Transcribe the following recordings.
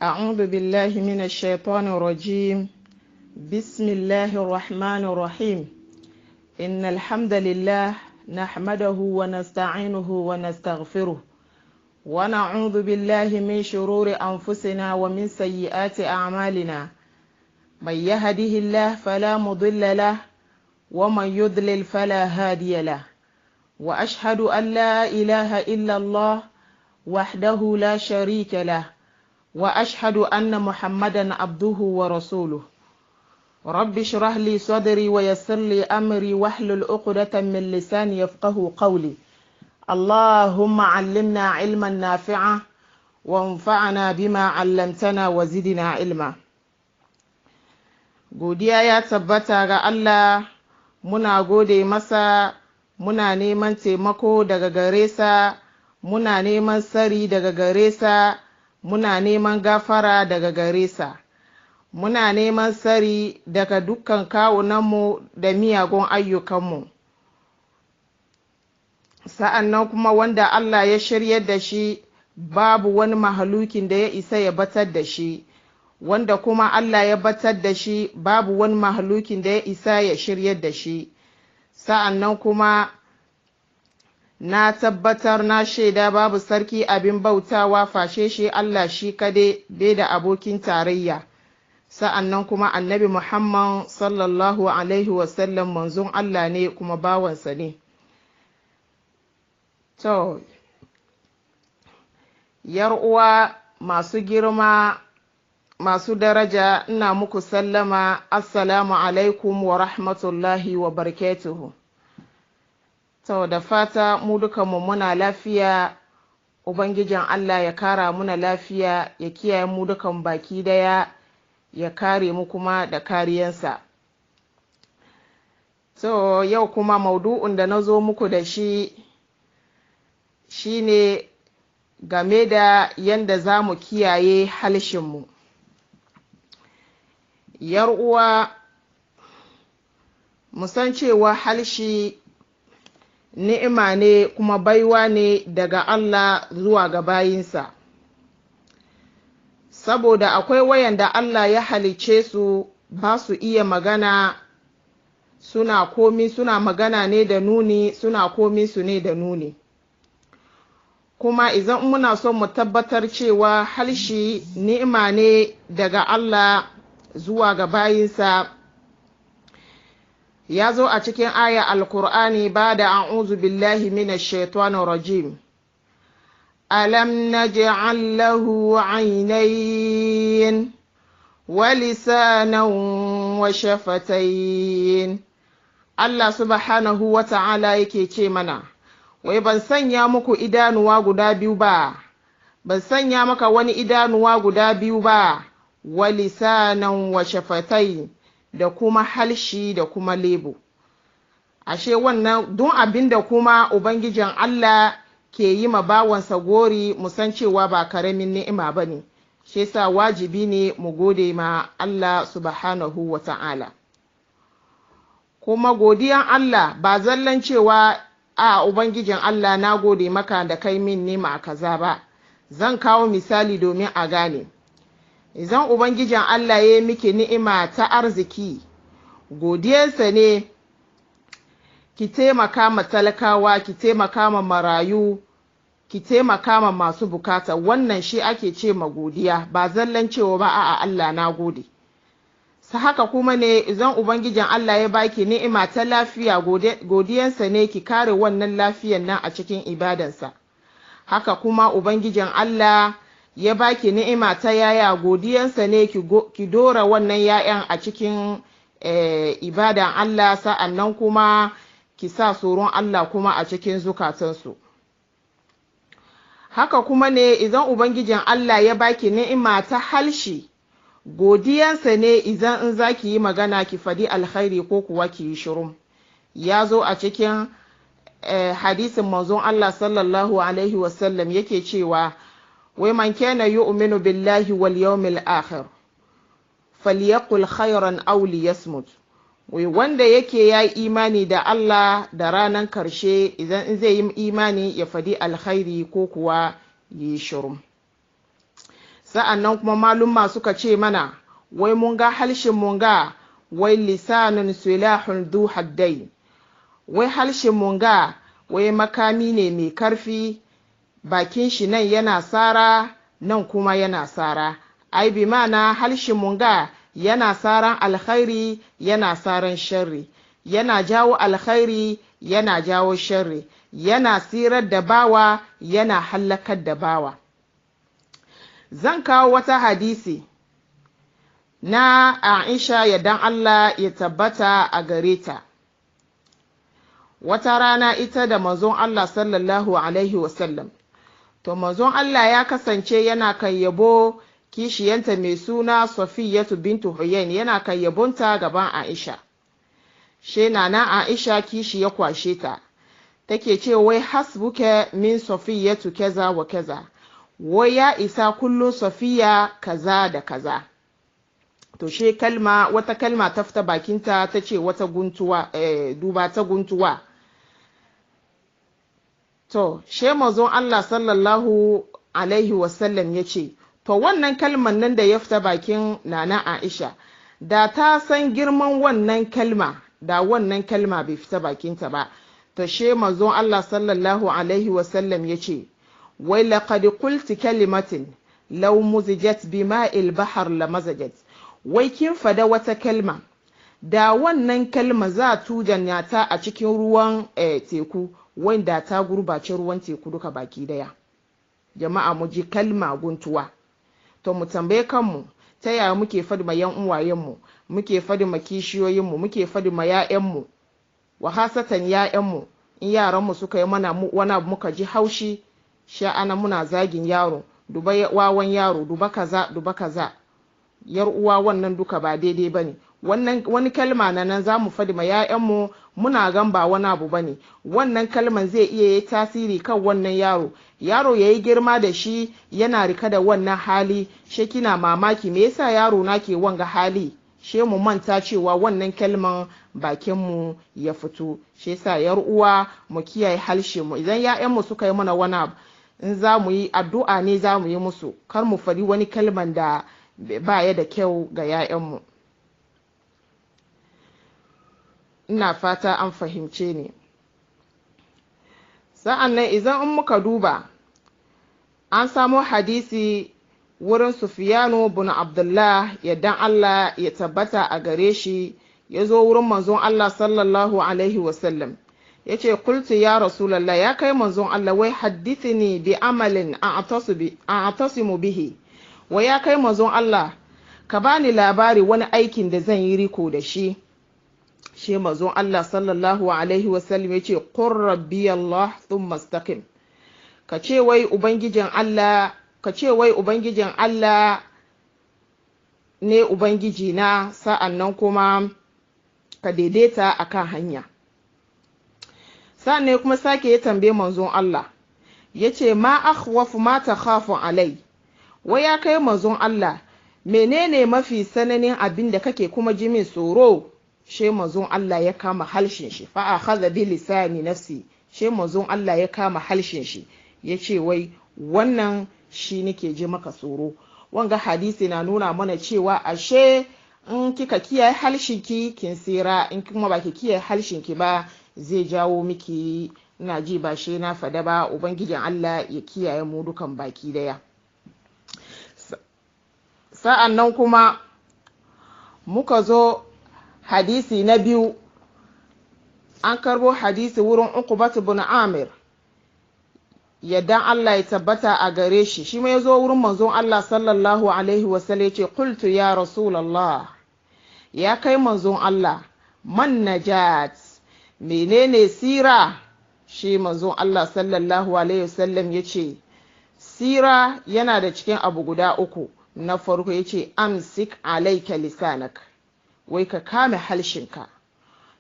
أعوذ بالله من الشيطان الرجيم. بسم الله الرحمن الرحيم. إن الحمد لله نحمده ونستعينه ونستغفره، ونعوذ بالله من شرور أنفسنا ومن سيئات أعمالنا. من يهده الله فلا مضل له، ومن يضلل فلا هادي له. وأشهد أن لا إله إلا الله وحده لا شريك له، وأشهد أن محمدا عبده ورسوله. رب اشرح لي صدري ويسر لي أمري واحلل عقدة من لساني يفقه قولي. اللهم علمنا علما نافعا، وانفعنا بما علمتنا، وزدنا علما. Godiya ya tabbata ga Allah, muna gode masa, muna neman taimako daga gare sa, muna neman sari daga gare sa, muna neman gafara daga gare sa, muna neman sari daga dukkan kawunanmu da miyagun ayyukanmu. Sa'an nan kuma wanda Allah ya shiryar da shi, babu wani mahalukin da ya isa ya batar da shi. Wanda kuma Allah ya batar da shi, babu wani mahalukin da ya isa ya shiryar da shi. Sa'an nan kuma na tabbatar, na shaida babu sarki abin bautawa fashe shi Allah shi kade, bai da abokin tarayya. Sa'an nan kuma Annabi Muhammad sallallahu alaihi wasallam manzon Allah ne kuma bawansa ne. To, yar uwa masu girma, masu daraja, ina muku sallama, assalamu alaikum wa rahmatullahi wa barakatuhu. To, da fata mu dukanmu muna lafiya. Ubangijin Allah ya kara muna lafiya, ya kiyaye mu dukan baki daya, ya kare mu kuma da kariyansa. So yau kuma maudu'un da na zo muku da shi shine game da yadda za mu kiyaye halshinmu. Yar uwa, mu san cewa halshi ni'ima ne kuma baiwa ne daga Allah zuwa ga bayinsa, saboda akwai wayanda Allah ya halicce su ba su iya magana, suna komi suna magana ne da nuni, suna komi su ne da nuni. Kuma idan muna son mu tabbatar cewa halshi ni'ima ne daga Allah zuwa ga bayinsa, ya zo a cikin aya Alkur'ani ba da a'udhu billahi minash shaitanir rajim: alam naj'al lahu 'aynayn wa lisanan wa shafatayn. Allah subhanahu wa ta'ala yake ce mana, wai ban sanya muku idanuwa guda biyu ba, ban sanya maka wani idanuwa guda biyu ba, wa lisanan wa shafatai, da kuma halshi da kuma lebo? Ashe wannan don abin da kuma Ubangijin Allah ke yi ma bawansa gori, mu san cewa ba karamin ni'ima ba ne. Shi yasa wajibi ne mu gode ma Allah subhanahu wa ta'ala. Kuma godiyan Allah ba zallan cewa a Ubangijin Allah, na gode maka da kai min ni'ima kaza ba. Zan kawo misali domin a gane. Idan Ubangijin Allah ya yi miki ni'ima ta arziki, godiyarsa ne ki taimaka ma talakawa, ki taimaka ma marayu, ki taimaka ma masu bukata. Wannan shi ake ce ma godiya, ba zallan cewa ba a'a, Allah na gode. Sa haka kuma ne idan Ubangijin Allah ya baki ni'ima ta lafiya, godiyansa ne ki kare wannan lafiyan nan a cikin ibadansa. Haka kuma Ubangijin Allah ya baki ni'ima ta yaya, godiyansa ne ki dora wannan yayan a cikin ibadan Allah, sa'annan kuma ki sa tsoron Allah kuma a cikin zukatansu. Haka kuma ne idan Ubangijin Allah ya baki ni'ima ta halshi, godiyansa ne idan in za ki yi magana ki fadi alkhairi ko kuwa ki yi shiru. Ya zo a cikin hadisin manzon Allah sallallahu alaihi wasallam, yake cewa wai man kana yu'minu billahi wal yawmil akhir falyaqul khairan aw liyasmut. Wai wanda yake ya yi imani da Allah da ranar karshe, idan in zai yi imani ya fadi alkhairi ko kuwa yi shiru. Sa'annan kuma malumma suka ce mana, wai mun ga halshin mun ga wai lisanun silahun du haddai, wai halshin mun ga wai makami ne mai karfi, bakin shi nan yana sara nan kuma yana sara. Ai bi mana halshin mun ga yana saran alkhairi, yana saran sharri, yana jawo alkhairi, yana jawo sharri, yana sirar da bawa, yana hallakar da bawa. Zan kawo wata hadisi na Aisha, yadan Allah ya tabbata a gare ta. Wata rana ita da manzon Allah sallallahu alaihi wasallam, to manzon Allah ya kasance yana kan yabo kishiyanta mai suna Safiyatu bintu Huyain, yana kan yabonta gaban Aisha. She na Aisha kishi ya kwashe ta, take ce wai hasbuka min Safiyatu kaza wa kaza, wai ya isa kullum Safiya kaza da kaza. To she kalma, wata kalma ta fita bakinta, ta ce wata guntuwa, duba ta guntuwa. To she manzon Allah sallallahu alaihi wasallam ya ce, to wannan kalman nan da ya fita bakin Nana Aisha, da ta san girman wannan kalma, da wannan kalma bai fita bakinta ba. To she manzon Allah sallallahu alaihi wasallam ya ce, wai laqad qulti kalimatin law muzijat bima'il bahr lamazajat, wai kin fada wata kalma, da wannan kalma za tujanya ta a cikin ruwan teku, wanda ta gurbace ruwan teku duka baki daya. Jama'a, mu ji kalma guntuwa. To mu tambaye kanmu, ta yaya muke fadi ma yan uwayenmu, muke fadi ma kishiyoyinmu, muke fadi ma 'ya'yanmu, wa hasatan 'ya'yanmu? In yaranmu suka yi mana wani abu muka ji haushi, sha'ana muna zagin yaro, duba wawan yaro, duba kaza, duba kaza. Yar uwa, wannan duka ba daidai ba ne. Wannan wani kalma na nan za mu fadi ma 'ya'yanmu, muna gan ba wani abu ba ne. Wannan kalman zai iya yi tasiri kan wannan yaro, yaro ya yi girma da shi, yana rika da wannan hali. She kina mamaki, me yasa yaro na ke wanga hali? She mu manta cewa wannan kalman bakinmu ya fito. Shi yasa, yar uwa, mu kiyaye halshe mu. Idan 'ya'yanmu suka yi mana wani abu, in za mu yi addu'a ne za mu yi musu, kar mu fadi wani kalman da ba ya da kyau ga 'ya'yanmu. Ina fata an fahimce ni. Sa'an nan idan in muka duba, an samo hadisi wurin Sufiyanu bin Abdullah, yaddan Allah ya tabbata a gare shi, ya zo wurin manzon Allah sallallahu alaihi wasallam, ya ce, kultu ya Rasulallah, ya kai manzon Allah, wai haddithini bi amalin a'tasimu bihi, wai ya kai manzon Allah, ka bani labari wani aikin da zan yi riko da shi. Shi manzon Allah sallallahu alaihi wasallam ya ce, qur rabbi Allah thumma istaqim, ka ce wai ubangijin Allah, ka ce wai ubangijin Allah ne ubangiji na, sa'an nan kuma ka daidaita akan hanya. Sa'an ne kuma sake ya tambaye manzon Allah, ya ce, ma akhwafu ma takhafu alai, wai ya kai manzon Allah, menene mafi sananin abin da kake kuma ji min tsoro? She manzon Allah ya kama halshin shi, fa akhadha bi lisani nafsi, she manzon Allah ya kama halshin shi, ya ce wai wannan shi nake ji maka tsoro. Wanga hadisi na nuna mana cewa ashe in kika kiyaye halshinki kin tsira, in kuma baki kiyaye halshinki ba zai jawo miki, ina ji ba she na fada ba. Ubangijin Allah ya kiyaye mu dukan baki daya. Sa'an nan kuma muka zo hadisi na biyu, an karbo hadisi wurin Uqbatu bin Amir, yaddan Allah ya tabbata a gare shi, shi ma ya zo wurin manzon Allah sallallahu alaihi wasallam, ya ce, qultu ya Rasulallah, ya kai manzon Allah, man najat, menene sira? Shi manzon Allah sallallahu alaihi wasallam ya ce, sira yana da cikin abu guda uku. Na farko ya ce, amsik alaika lisanak, wai ka kame halshinka.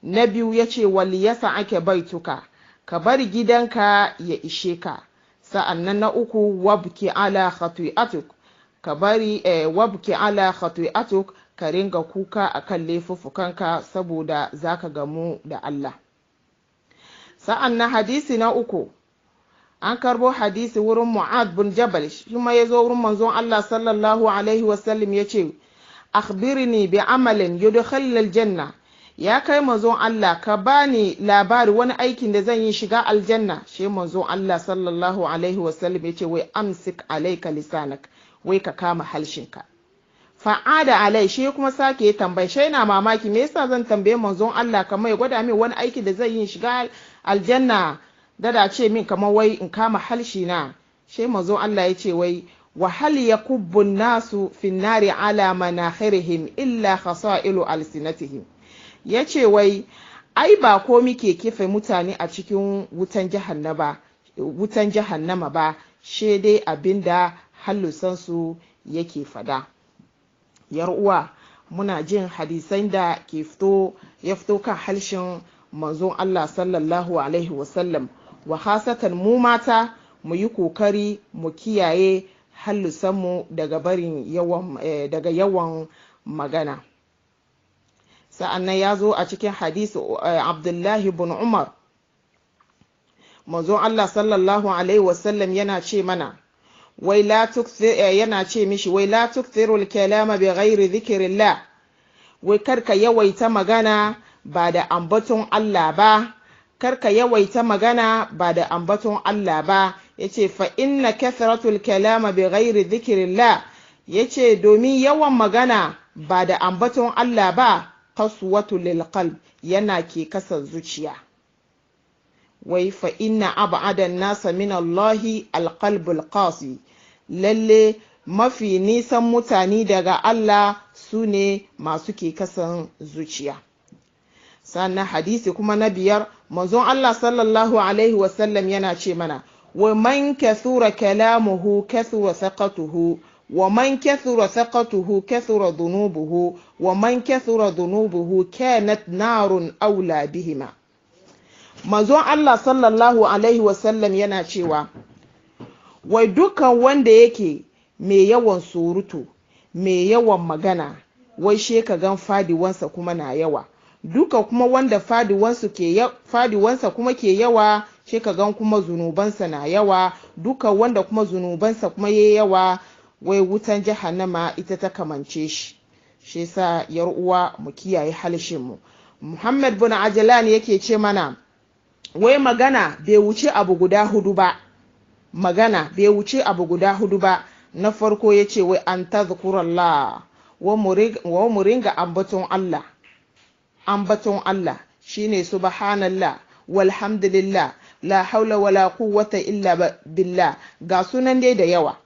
Na biyu ya ce, waliyasa ake baituka, ka bar gidanka ya ishe ka. Sa'annan na uku, wabki ala khati'atuk, ka bari wabki ala khati'atuk, ka ringa kuka akan laifuffukanka saboda zaka gamu da Allah. Sa'annan hadisi na uku An karbo hadisi wurin Mu'ad bin Jabal, shi ma ya zo wurin manzon Allah sallallahu alaihi wasallam, ya ce: "Akhbirni bi amalin yudkhilul aljanna." Ya kai manzon Allah, ka bani labari wani aikin da zan yi shiga aljanna. Shi manzon Allah sallallahu alaihi wasallam ya ce wai: "Amsik alaika lisanak." Wai ka kama halshinka. Fa'ada alai, shi kuma sake tambayi. Shi yana mamaki, me yasa zan tambaye manzon Allah kamar ya gwada min wani aiki da zan yi shiga aljanna, da ce min kamar wai in kama halshi na? Shi manzon Allah ya ce wai: "Wa hal yakubbu nasu fi nari ala manakhirihim illa khasailu alsinatihim?" Ya ce wai ai ba komi ke kife mutane a cikin wutan jahannama ba, she dai abinda hallusansu yake fada. Yar uwa, muna jin hadisan da ke fito ya fito kan halshin manzon Allah sallallahu alaihi wasallam. Wa hasatan mu mata, mu yi kokari mu kiyaye hallusanmu daga barin yawan daga yawan magana. Sa'annan ya zo a cikin hadisi Abdullahi bin Umar, manzon Allah sallallahu alaihi wasallam yana ce mana wai la yana ce mishi wai: "La tukthirul kalama bi ghairi dhikrillah." Wai karka yawaita magana ba da ambaton Allah ba, karka yawaita magana ba da ambaton Allah ba. Yace: "Fa inna kathratul kalama bi ghairi dhikrillah." Yace domin yawan magana ba da ambaton Allah ba, qaswatu lil qalb, yana ke kasa zuciya. Wai fa inna ab'ada nasa min Allahi alqalbul qasi. Lalle mafi nisan mutane daga Allah su ne masu ke kasan zuciya. Sannan hadisi kuma na biyar, manzon Allah sallallahu alaihi wasallam yana ce mana wa man kathura kalamuhu kathura saqatuhu, wa man kathura saqatuhu kathura dhunubuhu, wa man kathura dhunubuhu kanat narun aula bihima. Manzon Allah sallallahu alaihi wasallam yana cewa wai dukan wanda yake mai yawan surutu, mai yawan magana, wai she ka gan fadiwansa kuma na yawa. Duka kuma wanda fadiwansa kuma ke yawa, she ka gan kuma zunubansa na yawa. Duka wanda kuma zunubansa kuma ya yawa, wai wutan jahannama ita ta kamance shi. Shi sa, yar uwa, mu kiyaye halshinmu. Muhammad bin Ajalan yake ce mana wai magana bai wuce abu guda hudu ba, magana bai wuce abu guda hudu ba. Na farko ya ce wai an tazkurallah, wa mu ringa ambaton Allah. Ambaton Allah shine subhanallah, walhamdulillah, la haula wala quwwata illa billah, ga sunan dai da yawa.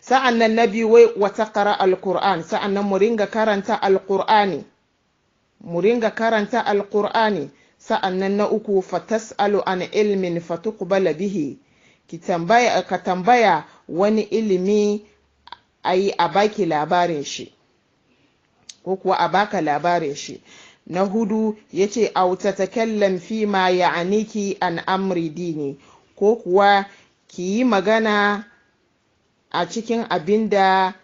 Sa'an nan na biyu wai wata qara alquran. Sa'an nan mu ringa karanta alqur'ani, mu ringa karanta alqur'ani. Sa'an nan na uku, fatas'alu an ilmin fatuqbala bihi, ki tambaya, ka tambaya wani ilimi, ayi a baki labarin shi, ko kuwa a baka labarin shi. Na hudu ya ce au tatakallam fi ma ya'aniki an amri dini, ko kuwa ki yi magana a cikin abin da